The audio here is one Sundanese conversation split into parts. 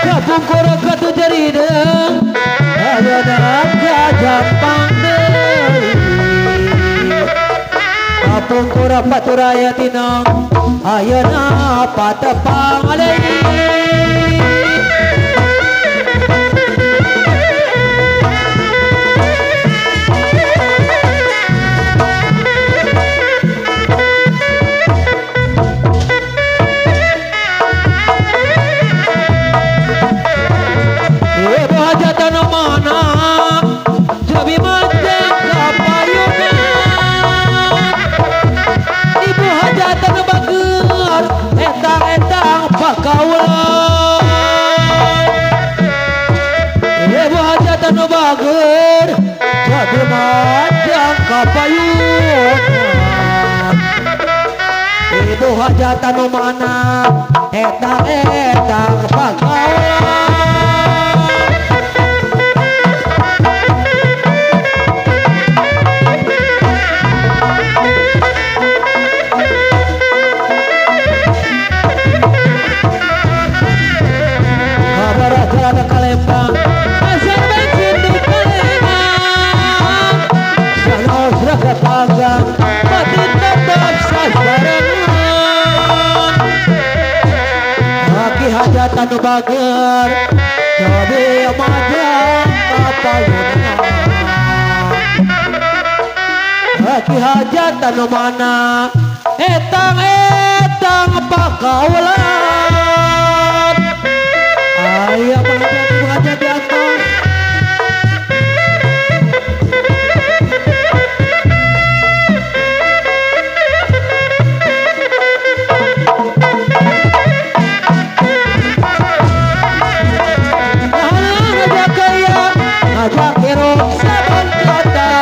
Kapungkur katu jarideung ayeuna ka Jampang deui. Kapungkur paturaya tinong ayeuna patepang deui. Bager jadi majang kapayunan. Ibu hajatan nu mana etang-etang pagaulan. Kabar jalan ka Lembang pasar bensin di Palembang. Sanaos raga panggang mati tetap sasarengan. Aki hajatan nu bager jadi majang kapayunan. Aki hajatan nu mana etang-etang pakaulan. Ayah penghajat di atas. Ngajak kaya, ngajak hirup saban kota,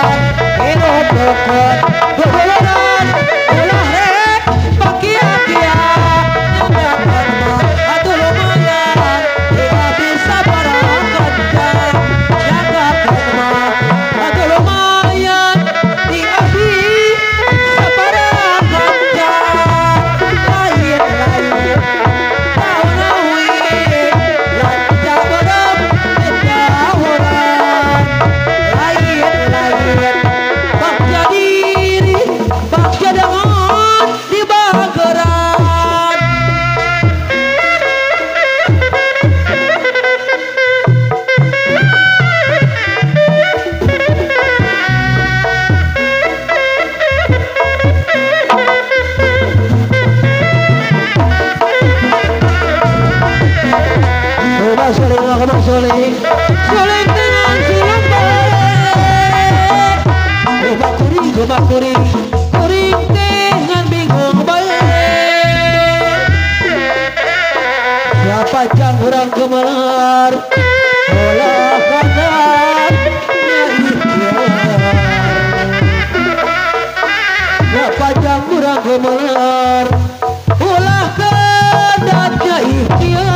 hirup rokok, duduluran, ulah rek, pakia-kia, nyaman mah, atuh lumayan, tidak bisa barang. Suling, suling dengan suling baik. Coba kuring, coba kuring, kuring dengan bingung baik. Siapa jang urang gemelar, olah kanan ikhtiar. Siapa jang urang gemelar, ulah kedatnya ikhtiar.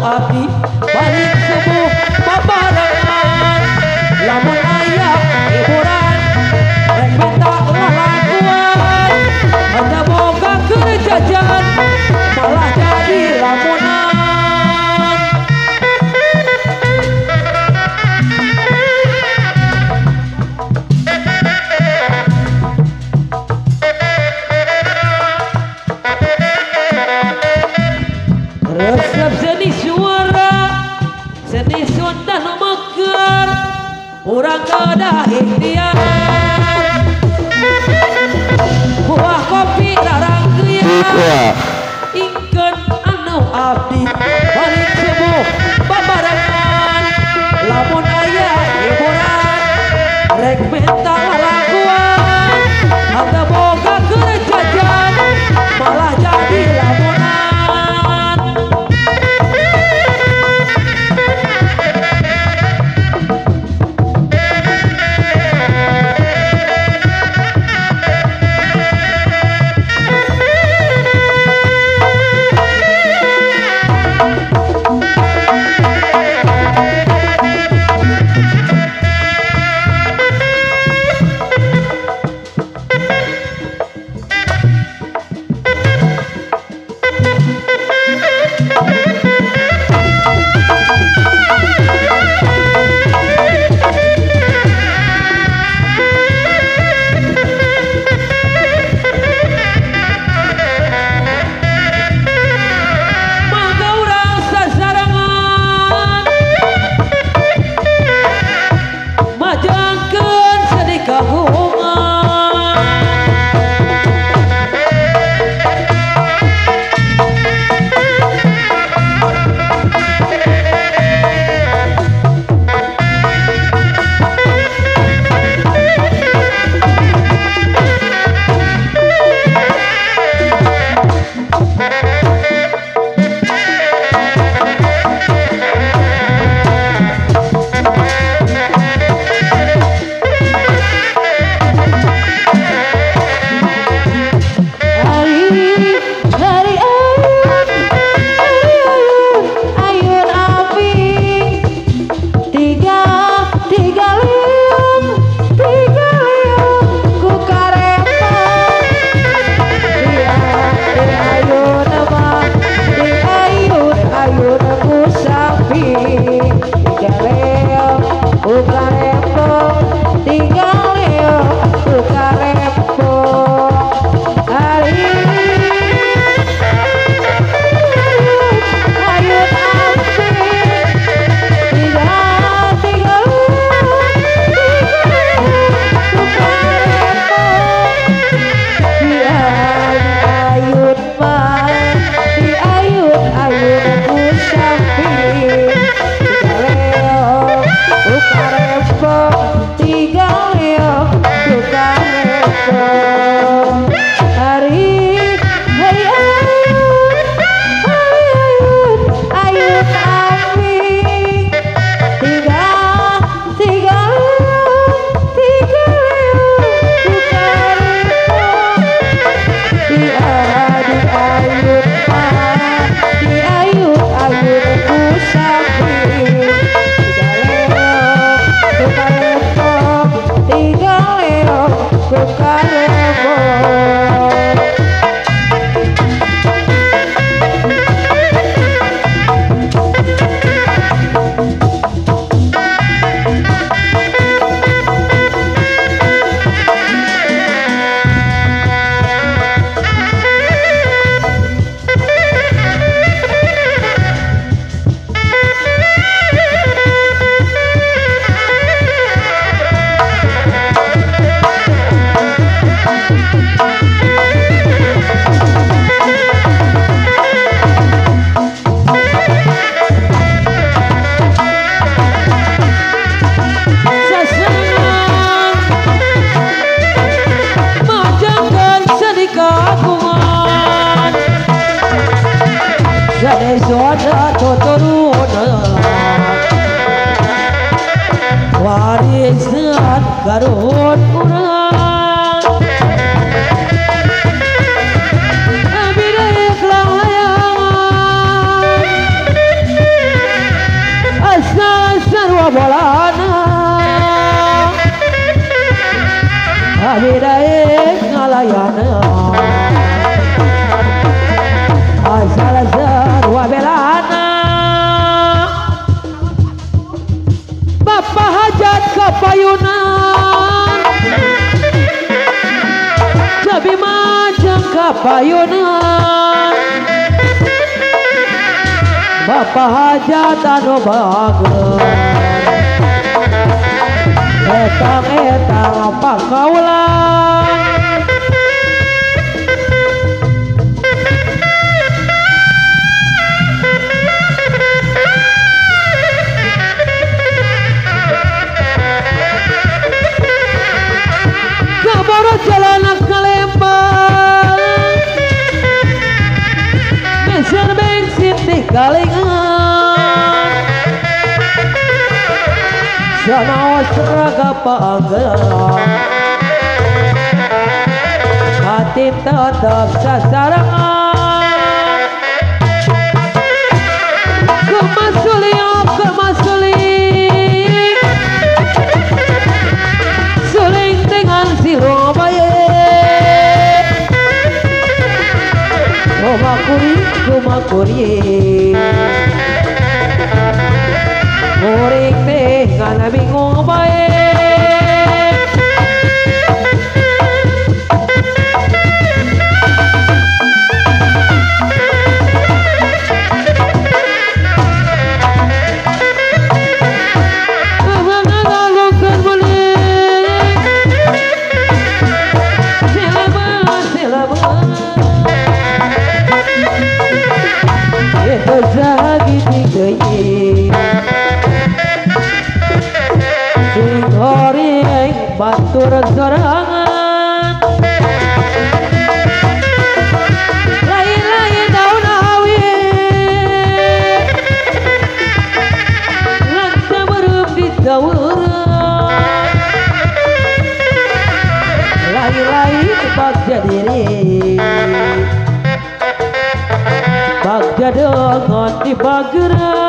abdi balik subuh babarengan lamun aya hiburan rek minta lalaguan henteu boga keur jajan malah jadi lamunan. Resep seni suara seni Sunda nu meker urang kedah ikhtiar buah kopi rarangkeun ingkeun anu abdi balik subuh babarengan lamun aya hiburan rek minta lalaguan henteu boga keur jajan malah jadi lamunan. Warisan Garut urang abdi rek layangan kapayunan Bapak hajat anu bager etang-etang pakaulan kaboro jalana kalempang meser bensin di kalingan sanaos raga panggelang hati tetap sasarangan kemasuling oh kemasuling suling dengan si robaye kumakuri kumakuri muring teh ngana bingung bae batur sorangan lain-lain daun awi lanca berem di tawuran lain-lain bagja diri bagja dengan di bageran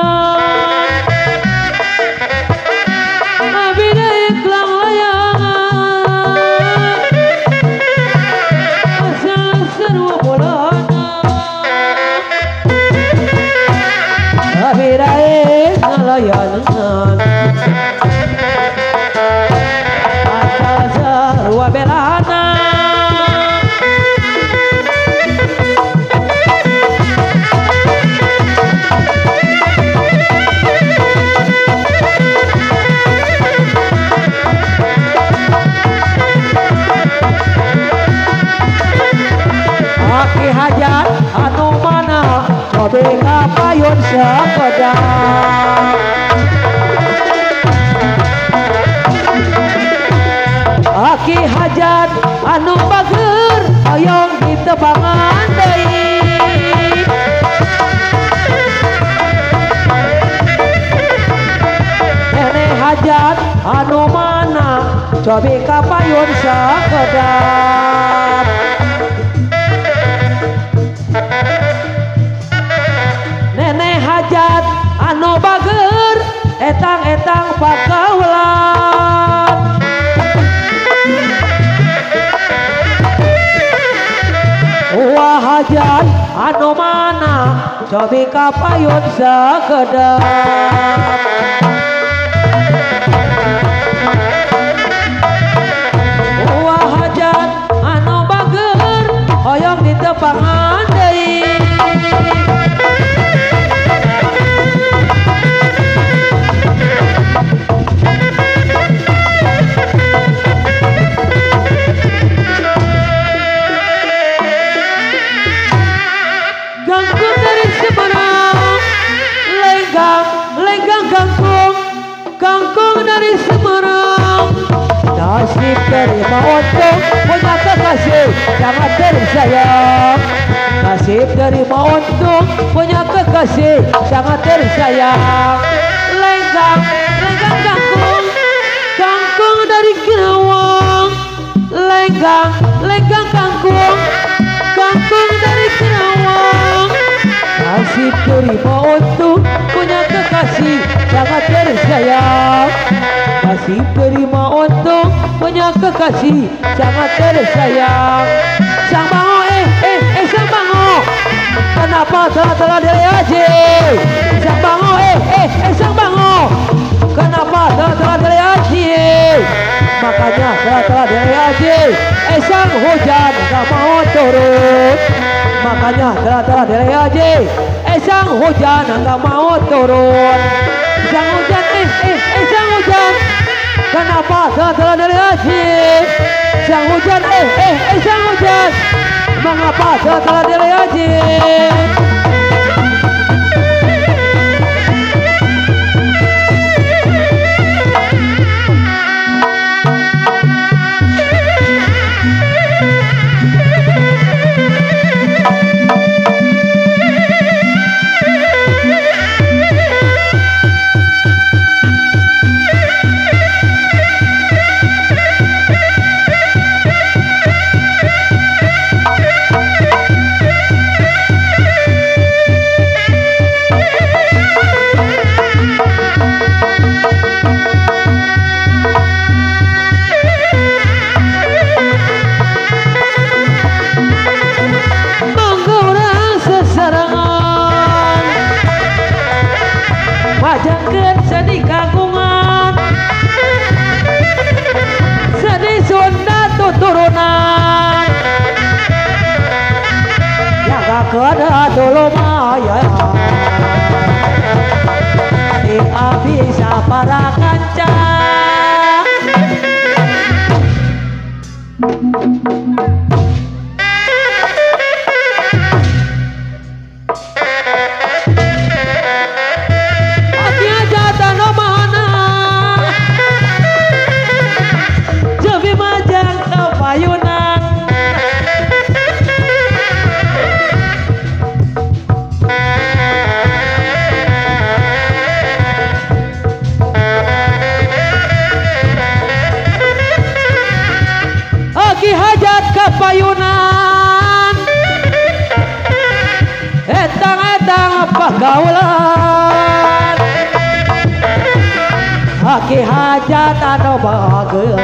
asal sarua belana aki hajat anu mana kobe kapayun sakedap aki hajat anu bager hoyong ditebangan deui nenek hajat anu mana cobi kapayun sakedap nenek hajat anu bager etang-etang pakaulan wah hajat anu mana cobi kapayun sakedap wah hajat anu bager hoyong ditepangan deui gangkung dari Semarang lenggang lenggang gangkung gangkung dari Semarang nasib terima untung punya kekasih sangat tersayang nasib terima untung punya kekasih sangat tersayang lenggang lenggang gangkung gangkung dari Kerawang lenggang lenggang gangkung gangkung dari Kerawang nasib terima untung punya kekasih sangat tersayang nasib terima untung punya kekasih sangat tersayang sang bango eh eh eh sang bango kenapa telah-telah dari aja sang bango eh eh eh sang bango kenapa telah-telah dari aja Makanya telah dari haji sang hujan gak mau turun. Makanya telah dari haji sang hujan gak mau turun. Sang hujan sang hujan, kenapa telah dari haji? Sang hujan sang hujan, mengapa telah dari haji? Majangkeun seni kagungan, seni Sunda tuturunan, jagakeun dulumaya di abdi sapara kanca. Ki hajat kapayunan, etang-etang pagaulan. Ki hajat anu bageun,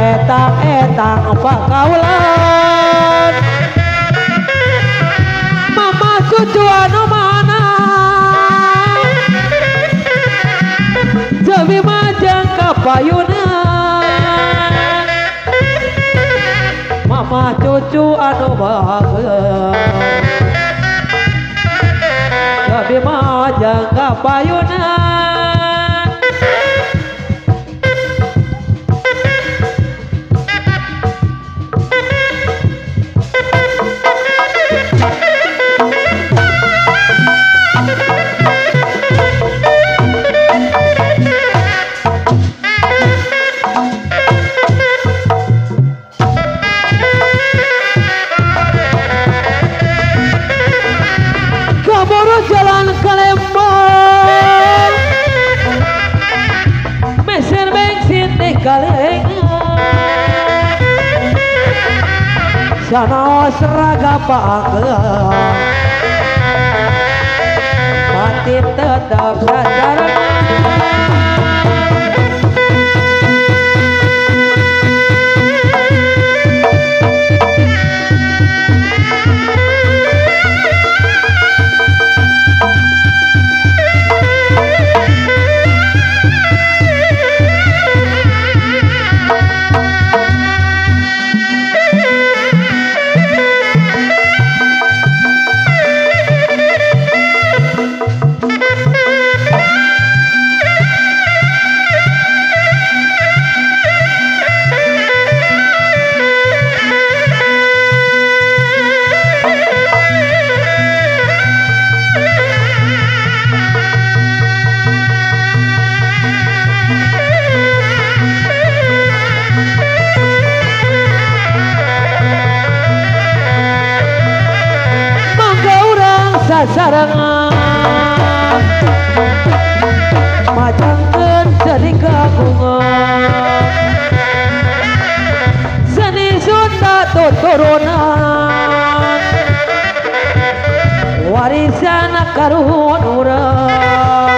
etang-etang pagaulan. Mama cucu anu mana jawi majang kapayunan. Mama cucu anu bageun, lebih majang kapayunan. Jalan ke Lembang, mesin bensin di kalengan, sana seraga panggang, mati tetap sasaran. Sasarangan majangkeun seni kagungan, seni Sunda tuturunan, warisan karuhun urang.